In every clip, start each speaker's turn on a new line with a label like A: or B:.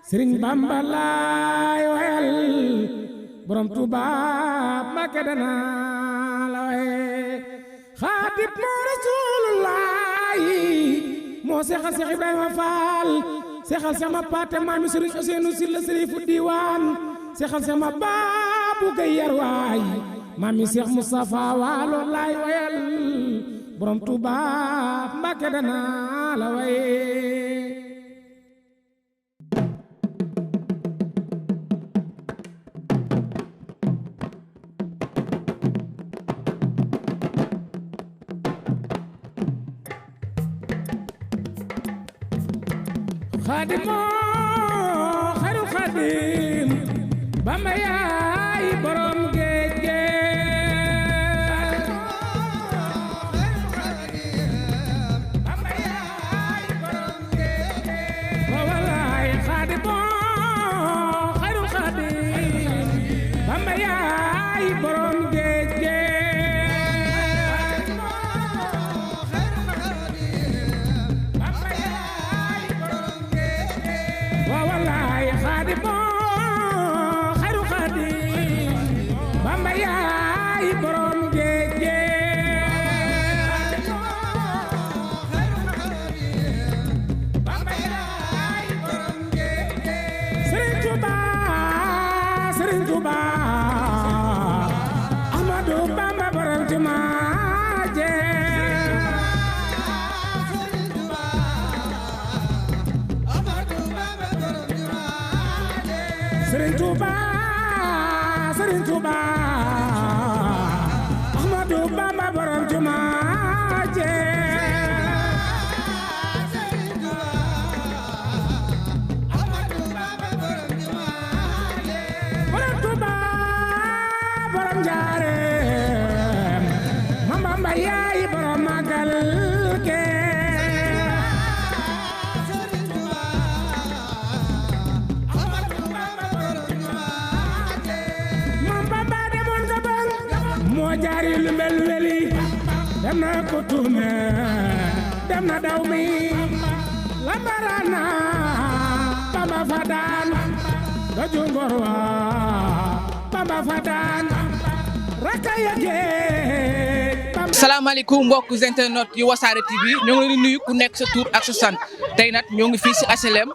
A: Sëriñ Bamba laay wayal borom Tuuba Mbàkke dana la waye xaatib moo Rasulullaahi moo seexal Seex Ibrahima Faal seexal Seex ma paate maami Sëriñ Ousseynou Sylla Sërifu Diiwaan seexal Seex ma baabu gay yar waay maami Seex Mustafa Waalo laay wayal borom Tuuba Mbàkke dana la waye Xaadimoo xaru xaadim Bamba yaay borom géej gi Bamba yaay borom géej gi wallaay xaadimoo xaru xaadim Bamba yaay borom géej gi Sëriñ Tuuba Sëriñ Tuuba Ahmadu Bamba borom jumaa je Sëriñ Tuuba Ahmadu Bamba borom jumaa je borom Tuuba borom njaareem Mam Bamba yaay borom magal ke moo jaari lu mel weli dem na ko tuume dem na daw mi lambarana Bamba fa daan doju ngor wa Bamba fa daan raka yage
B: salaamaaleykum mbokk internet yu Wassare TV ñoo ngi leen di nuyu ku nekk sa tur ak sa sant tey nag ñoo ngi fii si HLM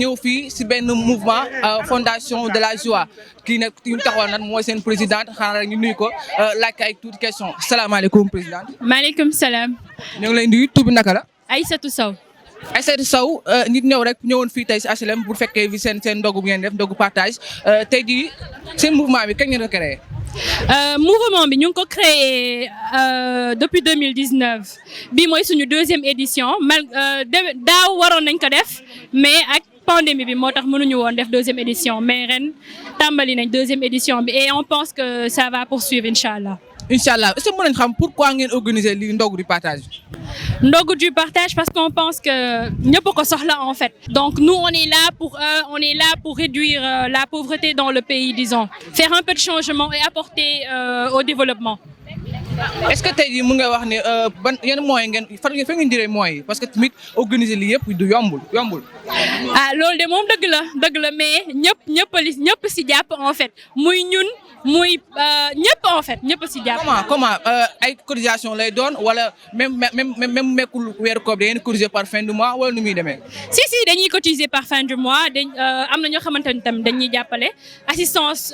B: ñëw fii si benn mouvement fondation de la joie kii nag ki ñu taxawal nag mooy seen présidente xanaa rek ñu nuyu ko laaj ay tuuti question salaamaaleykum présidente.
C: maaleykum salaam.
B: ñoo ngi lay nuyu tur bi naka la.
C: Aïssatou Sow.
B: Aïssatou Sow nit ñëw rek ñëwoon fii tey si HLM pour fekkee fi seen ndogu bu ngeen def ndogu partage tey jii seen mouvement bi kañ ngeen ko créé.
C: Mouvement bi ñu ngi ko créé depuis 2019 bii mooy suñu deuxième édition daaw waroon nañ ko def mais ak pandémie bi moo tax mënuñu woon def deuxième édition mais ren tàmbali nañ deuxième édition bi et on pense que ça va poursuivre incha allah.
B: incha allah est-ce que mën nañ xam pourquoi ngeen organiser lii ndogu du partage.
C: ndogu du partage parce qu'on pense que ñëpp ko soxla en fait. donc nous on est là pour réduire la pauvreté dans le pays disons faire un peu de changement et apporter au développement.
B: est-ce que tey jii mu nga wax ne ban yan moyens ngeen fa ngeen jëlee moyens yi parce que tamit organiser lii yëpp du yombul.
C: ah loolu de moom dëgg la mais ñëpp si jàpp en fait muy ñun muy ñëpp en fait ñëpp si jàpp.
B: comment ay cotisation lay doon wala même mekkul weeru koor da ngeen cotiser par fin du mois wala nu muy demee.
C: si dañuy cotiser par fin du mois am na ñoo xamante ni tam dañuy jàppale assistance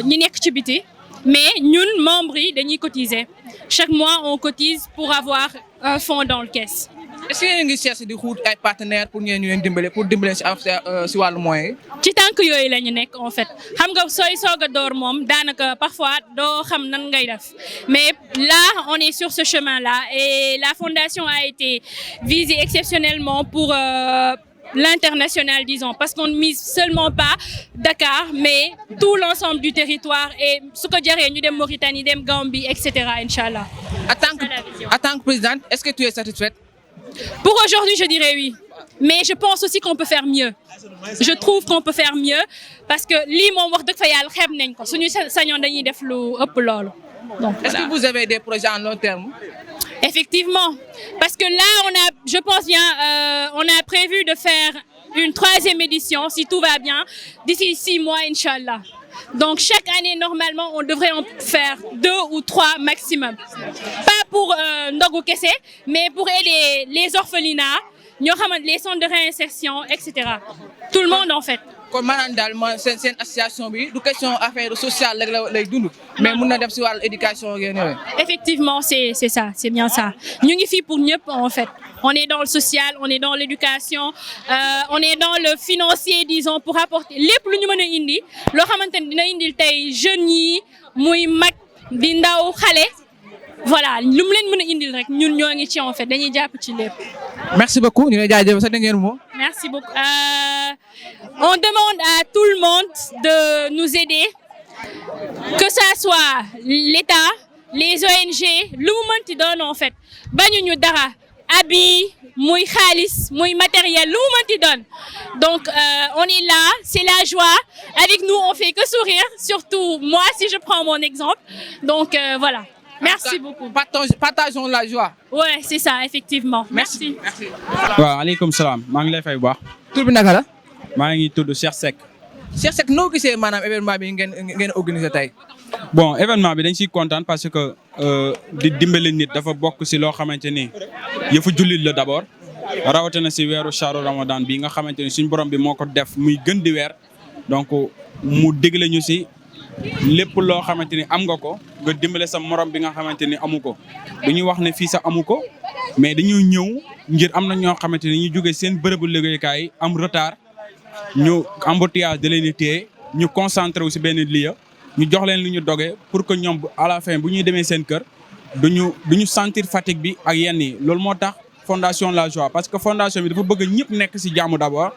C: ñi nekk ci biti. mais ñun membres yi dañuy cotiser chaque mois on cotise pour avoir un fonds dans le caisse.
B: est-ce que yéen a ngi chercher di xuut ay partenaires pour ñu leen dimbale pour dimbale si wàllu moyen yi.
C: ci tànk yooyu la ñu nekk en fait xam nga sooy soog a door moom daanaka parfois doo xam nan ngay def mais là on est sur ce chemin-là et la fondation a été visée exceptionnellement pour l'international disons parce qu'on ne mise seulement pas Dakar mais tout l'ensemble du territoire et su ko jaree ñu dem Mauritanie dem Gambie etc. inchallah.
B: En tant que présidente est-ce que tu es satisfaite?
C: Pour aujourd'hui je dirais oui mais je pense aussi qu'on peut faire mieux je trouve qu'on peut faire mieux parce que lii moom wax dëgg fa yàlla xeeb nañ ko suñu sañoon dañuy def lu ëpp loolu. Donc,
B: est-ce que vous avez des projets à long terme?
C: Effectivement, parce que là, je pense bien, on a prévu de faire une 3e édition, si tout va bien, d'ici 6 mois, Inch'Allah. Donc chaque année, normalement, on devrait en faire 2 ou 3 maximum. Pas pour Ndogu Kessé, mais pour aider les orphelinats, les centres de réinsertion, etc. Tout le monde en fait.
B: kon maanaam daal seen association bi du question affaire sociale rek lay dund mais mun na dem si wàllu éducation yéen yooyu.
C: Effectivement, c'est ça, c'est bien ça. Ñu ngi fi pour ñëpp en fait. On est dans le social, on est dans l'éducation, on est dans le financier, disons, pour apporter lépp lu ñu mën a indi loo xamante ni dina indil tey jeunes yi muy mag di ndaw xale. Voilà, lu mu leen mën a indil rek ñun ñoo ngi ci en fait dañuy jàpp ci lépp.
B: Merci beaucoup ñu lay jaajëfal sa dernier mot.
C: Merci beaucoup. On demande à tout le monde de nous aider, que ça soit l'État, les ONG, lu mu mënti doon en fait bañuñu dara habits muy xaalis muy matériel lu mu mënti doon. Donc on est là, c'est la joie. Avec nous on fait que sourire, surtout moi si je prends mon exemple. Donc voilà. Merci beaucoup.
B: Partageons la joie.
C: Ouais, c'est ça, effectivement. Merci.
D: waaw aleykum salaam maa ngi lay fay bu baax.
B: tur bi naka la.
D: maa ngi tudd Cheikh Seck.
B: Cheikh Seck noo gisee maanaam événement bi ngeen organisé tey.
D: bon événement bi dañ siy kontaan parce que di dimbali nit dafa bokk si loo xamante ni yëfu jullit la d'abord rawatina si weeru shahru Ramadan bi nga xamante ni suñ borom bi moo ko def muy gën di weer donc mu digle ñu si. lépp loo xamante ni am nga ko nga dimbale sa morom bi nga xamante ni amu ko dañuy wax ne fii sax amu ko mais dañuy ñëw ngir am na ñoo xamante ni ñu jóge seen bërëbu liggéeyukaay am retard ñu embouteillage da leen di téye ñu concentré wu si benn lieu ñu jox leen lu ñu doge pour que ñoom à la fin bu ñuy demee seen kër duñu sentir fatigue bi ak yenn yi loolu moo tax fondation La Joie parce que fondation bi dafa bëgg ñëpp nekk si jàmm d'abord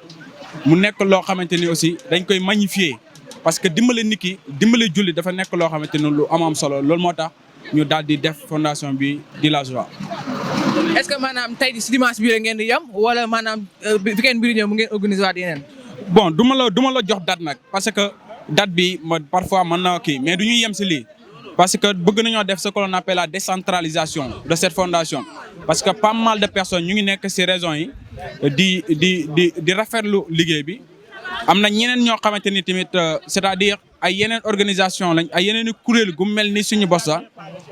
D: mu nekk loo xamante ni aussi dañ koy magnifier. parce que dimbale nit ki dimbale julli dafa nekk loo xamante ne lu am solo loolu moo tax ñu daal di def fondation bi di La Joie.
B: est-ce que maanaam tey si dimanche bii rek ngeen di yem wala maanaam weekend bii di ñëw mu ngeen organiser waat yeneen.
D: bon du ma la jox date nag parce que date bi parfois mën na kii mais du ñuy yem si lii parce que bëgg nañoo def ce que l'on appelle la décentralisation de cette fondation parce que pas mal de personnes ñu ngi nekk si régions yi di rafetlu liggéey bi. am na ñeneen ñoo xamante ni tamit c'est-à-dire ay yeneen organisation lañ ay yeneen i kuréel gu mel ni suñu bossa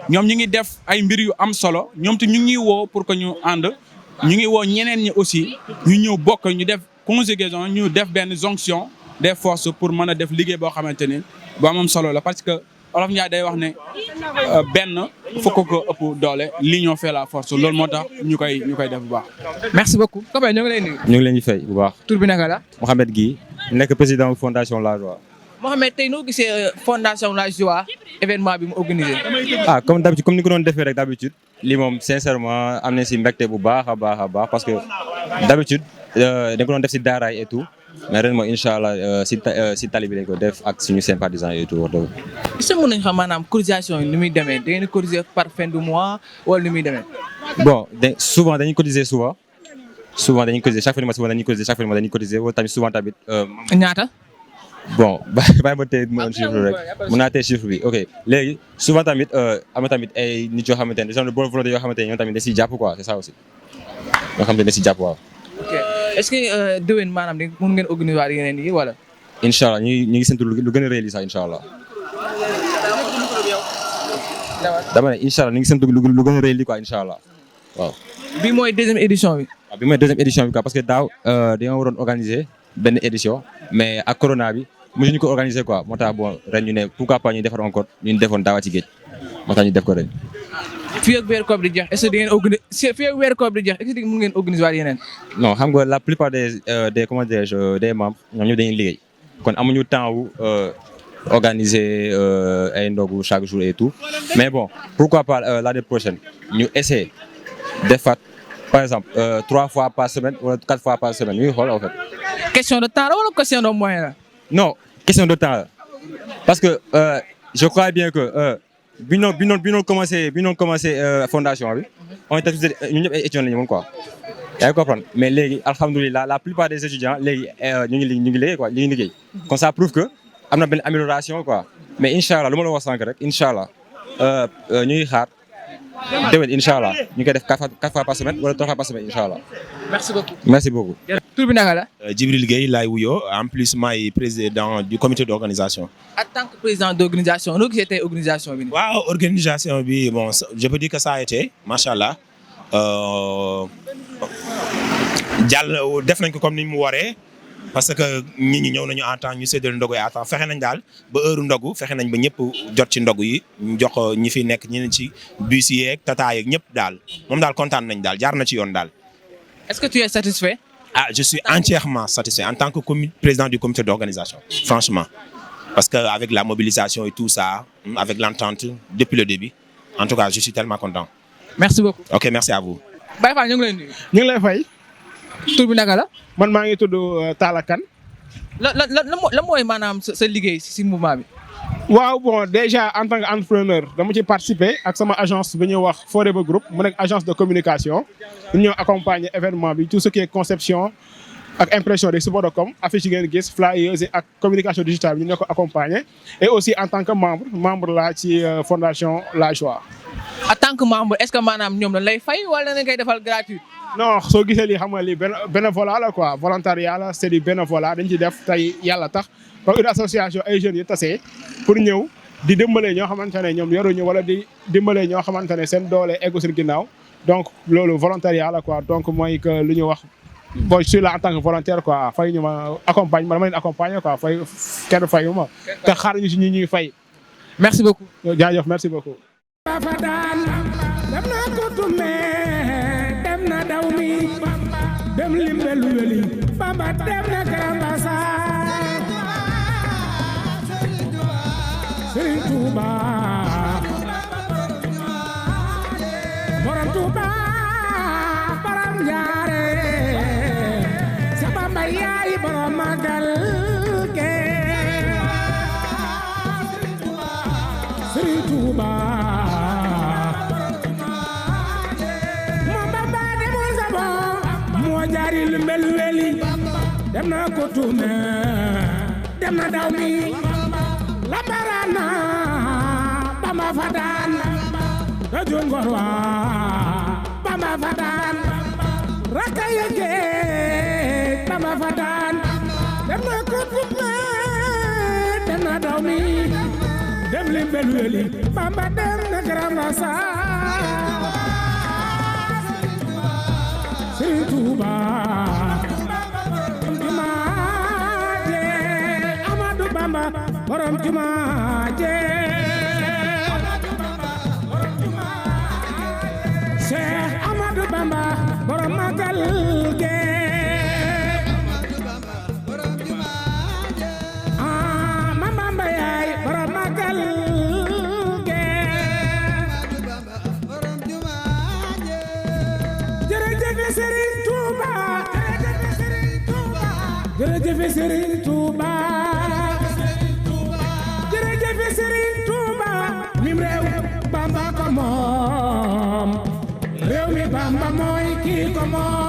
D: ñoom ñu ngi def ay mbir yu am solo ñoom te ñu ngi woo pour que ñu ànd ñu ngi woo ñeneen ñi aussi ñu ñëw bokk ñu def conjugaison ñu def benn jonction des forces pour mën a def liggéey boo xamante ni bu am solo la parce que Olof Ndiaye day wax ne benn fukk ko ëpp doole l'union fait la force loolu moo tax ñu koy def bu baax.
B: merci beaucoup. Kobe ñu ngi lay nuyu.
E: ñu ngi leen di fay bu baax.
B: tur bi naka la.
E: Mohamed Guy nekk président fondation La Joie.
B: Mohamed tey noo gisee fondation La Joie événement bi mu organisé.
E: Comme d'habitude comme ni ko doon defee rek d'habitude lii moom sincèrement am na si mbégte bu baax a baax parce que d'habitude dañ ko doon def si daaraay et tout mais ren moom incha allah si tali bi lañ ko def ak suñu sympathisants et tout wax dëgg.
B: est-ce que mën nañu xam maanaam cotisation yi ni muy demee da ngeen di cotiser par fin du mois wala ni muy demee.
E: bon souvent dañuy cotiser dañuy cotiser chaque fin de mois dañuy cotiser wala tamit souvent tamit.
B: ñaata.
E: bon bàyyi ma tey ma chiffre rek mën naa tey chiffre bi ok léegi souvent tamit am na tamit ay nit yoo xamante ne genre de bonne volonté yoo xamante ne ñoom tamit da siy jàpp quoi c'est ça aussi yoo xamante ne da siy jàpp waaw.
B: ok est-ce que déwén maanaam mën ngeen organiser waat yeneen yi wala.
E: incha allah ñu ngi séntu lu gën a rëy lii sax incha allah. dama ne incha allah ñu ngi séntu lu gën a rëy lii quoi incha allah waaw.
B: bi mooy deuxième édition bi.
E: waaw bi mooy deuxième édition bi quoi parce que daaw dañoo waroon organiser benn édition mais ak corona bi. mësuñu ko organiser quoi moo tax bon ren ñu ne pourquoi pas ñu defar encore ñu defoon daawa ci géej moo tax ñu def ko ren.
B: fii ak weeru koor di jeex est-ce que di ngeen organiser fii ak weeru koor di jeex est-ce que mën ngeen organiser waat yeneen.
E: non xam nga la plupart des comment dirais-je des membres ñoom ñëpp dañuy liggéey kon amuñu temps wu organiser ay ndogu chaque jour et tout mais bon pourquoi pas l'année prochaine ñu essayer defaat par exemple 3 fois par semaine wala 4 fois par semaine ñu ngi xool en fait.
B: question de temps la wala question de moyen la.
E: non question de temps la parce que je crois bien que bi ñu commencé fondation bi on était tous ñun ñëpp ay étudiants lañu woon quoi yaa ngi comprendre mais léegi alhamdulilah la plupart des étudiants léegi ñu ngi liggéey quoi ñu ngi liggéey kon ça prouve que am na benn amélioration quoi mais incha allah lu ma la wax sànq rek incha allah ñu ngi xaar déwén incha allah ñu koy def 4 fois par semaine wala 3 fois par semaine incha allah.
B: merci beaucoup.
E: merci beaucoup.
B: tur bi naka la.
F: Djibril Gueye laay wuyoo en plus maay président du comité d'organisation.
B: en tant que président d'organisation noo gisee tey organisation bi.
F: waaw organisation bi bon je peux dire que ça a été macha allah jàll def nañ ko comme ni mu waree parce que nit ñi ñëw nañu en temps ñu séddale ndogu yi à temps fexe nañ daal ba heure ndogu fexe nañ ba ñëpp jot ci ndogu yi ñu jox ñi fi nekk ñeneen ci bus yeeg tata yeeg ñëpp daal moom daal kontaan nañ daal jaar na ci yoon daal.
B: est-ce que tu es satisfait.
F: Ah, je suis entièrement satisfait en tant que président du comité d'organisation, franchement. Parce qu'avec la mobilisation et tout ça, avec l'entente depuis le début, en tout cas, je suis tellement content.
B: merci beaucoup.
F: Ok, merci à vous.
B: Baye Fall ñu ngi lay nuyu.
A: ñu ngi lay fay.
B: tur bi naka la.
A: man maa ngi tudd Talla Kane.
B: la mooy maanaam sa liggéey si mouvement bi.
A: waaw bon déjà en tant qu'entrepreneur dama ci participer ak sama agence bi ñuy wax Forever Group mu nekk agence de communication ñu ñëw accompagner événement bi tout ce qui est conception ak impression des supports de com affiche yi ngeen gis flyers ak communication digitale bi ñu ne ko accompagner et aussi en tant que membre la ci fondation La Joie.
B: en tant que membre est-ce que maanaam ñoom dañ lay fay wala dañ koy defal gratuit.
A: non soo gisee lii xam nga lii bénévolat la quoi volontariat la c'est du bénévolat dañ ci def tey yàlla tax comme une association ay jeunes yu tasee pour ñëw di dimbalee ñoo xamante ne ñoom yoruñu wala di dimbalee ñoo xamante ne seen doole eggu seen ginnaaw donc loolu volontariat la quoi donc mooy que lu ñu wax bon je suis là en tant que volontaire quoi fay ñu ma accompagne ma dama leen accompagner quoi fay kenn fayu ma te xaar ñu si ñi ñuy fay.
B: merci beaucoup.
A: jaajëf merci beaucoup. dem limbelu weli Bamba dem na Karambasa Serigne Touba borom Touba borom Njaare sa Bamba yaay borom magal ke Serigne Touba jaari limbel weli dem na ko tume dem na daw mi lambarana Bamba fadan da jongor wa Bamba fadan raka yenge Bamba fadan dem na ko tume dem na daw mi dem limbel weli Bamba dem na Karambasa Serigne Touba jumaaje Amadou Bamba borom jumaaje Cheikh Amadou Bamba borom magal ge Mame Bamba yaay borom magal ge jërëjëf Serigne Touba jërëjëf Serigne Touba jërëjëf Serigne Touba mim réew Bamba ko moom réew mi Bamba mooy kii ko moom